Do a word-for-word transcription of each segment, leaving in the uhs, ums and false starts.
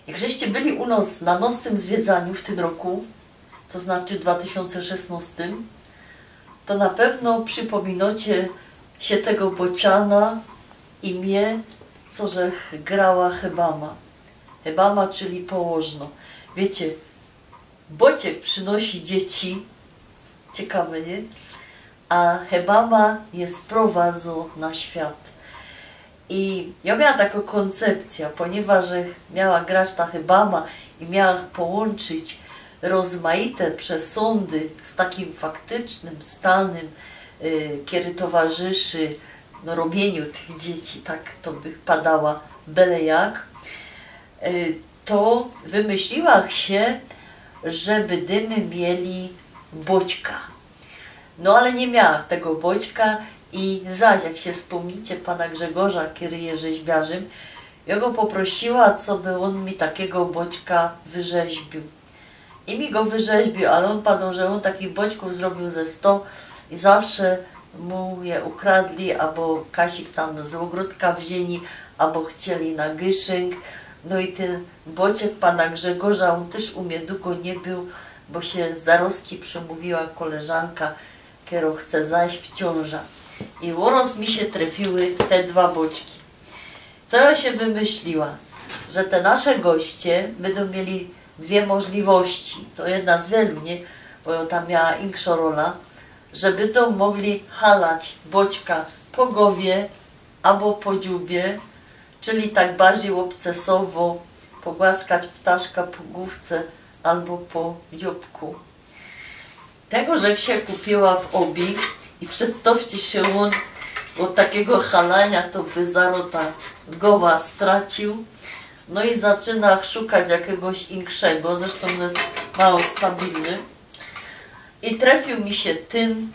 Jak żeście byli u nos na nocnym zwiedzaniu w tym roku, to znaczy dwa tysiōnce szesnostym, to na pewno przipōminocie sie tego bociana i mie, co żech grała hebama. Hebama, czyli położno. Wiecie, bociek przynosi dzieci. Ciekawe, nie? A hebama je sprowadzŏ na świat. I jŏ miała takõ kōncepcyjõ, ponieważ żech miała grać ta hebama i miała połōnczyć rozmaite przesōndy z takim faktycznym stanym, y, kiery towarzyszy, no, robieniu tych dzieci, tak to bych padała byle jak, y, to wymyśliła sie, że bydymy mieli boćka. No ale niy miała tego boćka i zaś, jak sie spōmnicie pana Grzegorza, kiery je rzeźbiarzym, jŏ go poprosiła, co by ôn mi takiego boćka wyrzeźbiōł. I mi go wyrzeźbiōł, ale ôn padoł, że ôn takich boćkōw zrobiōł ze sto i zawsze mu je ukradli, abo kasik tam z ôgrōdka wziyni, abo chcieli na gyszynk. No i tyn bociek pana Grzegorza, ôn tyż u mie dugo niy bōł, bo sie zarozki przymōwiła koleżanka, kero chce zaś w ciōnża. I ôroz mi sie trefiły te dwa boćki. Co jŏ sie wymyśliła, że te nasze goście bydōm mieli dwie możliwości. To jedna z wielu, nie? Bo jŏ tam miała inkszõ rola, że bydōm mogli halać boćka po gowie abo po dziubie, czyli tak bardzij ôbcesowo pogłaskać ptaszka po głōwce abo po dziobku. Tego żech sie kupiła w Obi i przedstŏwcie sie, ôn ôd takigo halaniŏ to by zarŏz ta gowa straciōł. No i zaczyna szukać jakigoś inkszego, zresztōm ôn je mało stabilny. I trefiōł mi sie tyn,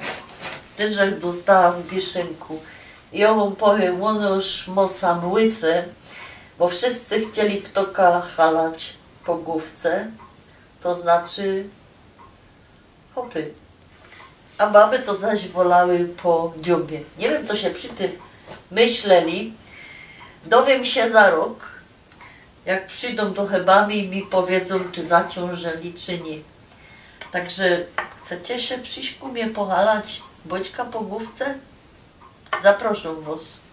tyn żech dostała w gyszynku. I jŏ wōm powiym, ôn już mŏ sam łysy, bo wszyscy chcieli ptoka halać po głōwce, to znaczy chopy. A baby to zaś wolały po dziobie. Niy wiym, co sie przi tym myśleli. Dowiym sie za rok, jak przidōm do hebami i mi powiedzōm, czy zaciōnżyli, czy niy. Tak że chcecie sie prziś ku mie pohalać boćka po głōwce? Zaproszōm wŏs.